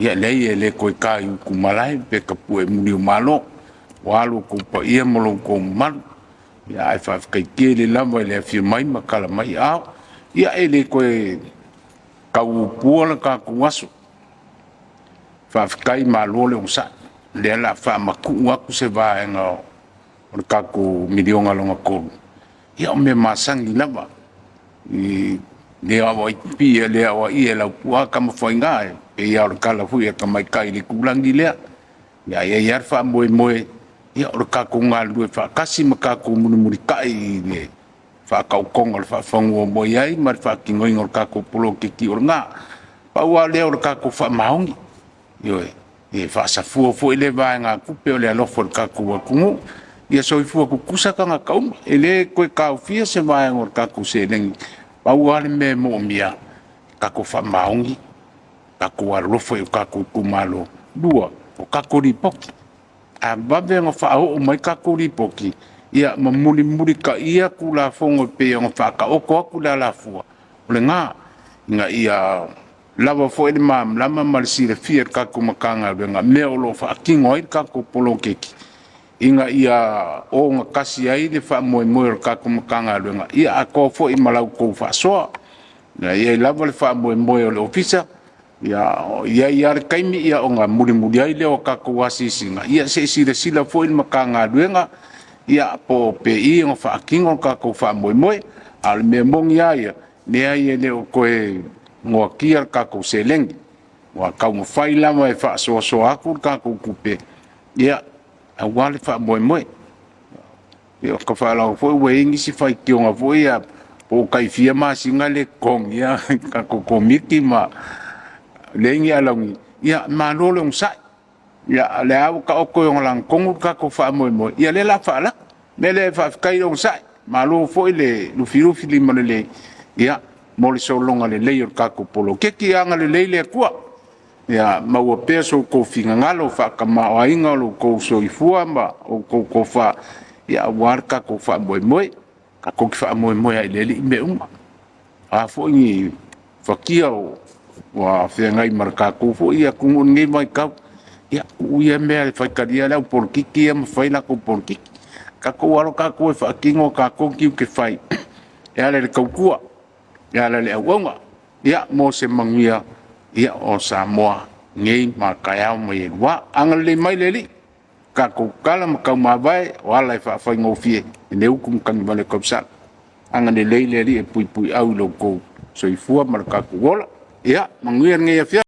Ia leai, e le toe ta i utumalae pe tapue muli o malo, ua alu outou paia ma lo outou mamalu. Ia ae faafetai tele lava i le afio mai ma tala mai aao. Ia e le toe tau upua le tatou aso, faafetai malo le onosai, o lea o le a faamatuu atu se vaega o le tatou miliona lona tolu. Ia o mea masani lava, e le aoaia e Laupua Tamafaiga, e pei lava o le tala foi a tamaitai i le itulagi lea. Ia ae i ai lava le faamoemoe, ia o le tatou galulue faatasi ma tatou mulimulitai i le faataotoga o le faafanua ua i ai ma le faatinoina o le tatou poloketi o lena. Pau lava lea o le tatou faamaoni, ioe, e faasafua foi lea vaegatupe o le alofa o le tatou atunuu. Ia soifua tutusa tagata uma, e le toe taofia se vaega o le tatou seleni, pau lava le mea e moomia, tatou faamaoni, tatou alolofa i o tatou itumalo. Lua, o tatou lipoti, a vave ona faaoo mai tatou lipoti ia ma mulimulitaia Tulafono e pei ona faataoto atu le alafua, o lena, ina ia lava foi le malamalama ma le silafia e le tatou Matagaluega mea o lo o faatino ai le tatou poloketi, ina ia ogatasi ai le faamoemoe o le tatou Matagaluega, ia atoa foi ma la outou faasoa. Ia i ai lava le faamoemoe o le Ofisa, ia i ai lava le taimi ona mulimuli ai lea o tatou asiasiga, ia se i silasila foi le Matagaluega ia po o faapei ona faatino le tatou faamoemoe. A o le mea moni lava ia, leai e le o toe noatia le tatou seleni, ua taumafai lava e faasoasoa atu le tatou tupe aua le faamoemoe. Ia ou te faalogo foi ua i ai nisi faitioga foi ia po ua tai fia masina le totogia e le tatou Komiti ma leai ni alauni, ia malo le onosai. Ia o lea lava ua taoto i ona lagatonu le tatou faamoemoe, ia o lea o le a faalatu. O le mea lea faafetai le onosai, malo foi le lufilufi limalelei mo le sologa lelei o le tatou poloketi. Ia agalelei le Atua ia maua pea so outou finagalo faatamāoaiga o lo outou soifua ma outou tofa aua le tatou faamoemoe. Tatou te faamoemoe lava i le Alii mea uma. O a foi ni fatia ua feagai ma le tatou foi atunuu i lenei vaitau, ia tuu ia mea e faitalia le aupolokiki ia ma fai latou polokiki. Tatou alo tatou e faatino a tatou tiute fai e ala i le tautua, e ala i le auauna, ia mo se manuia o Samoa nei ma a taeao ma e lua. Agalelei mai le Alii, tatou tatala ma taumavae, o ala e faafaigofie i le utu matagivale tausa. Agalelei le Alii e puipuiau i lo outou soifua ma lo tatou ola. Ia manuia lenei afiafi.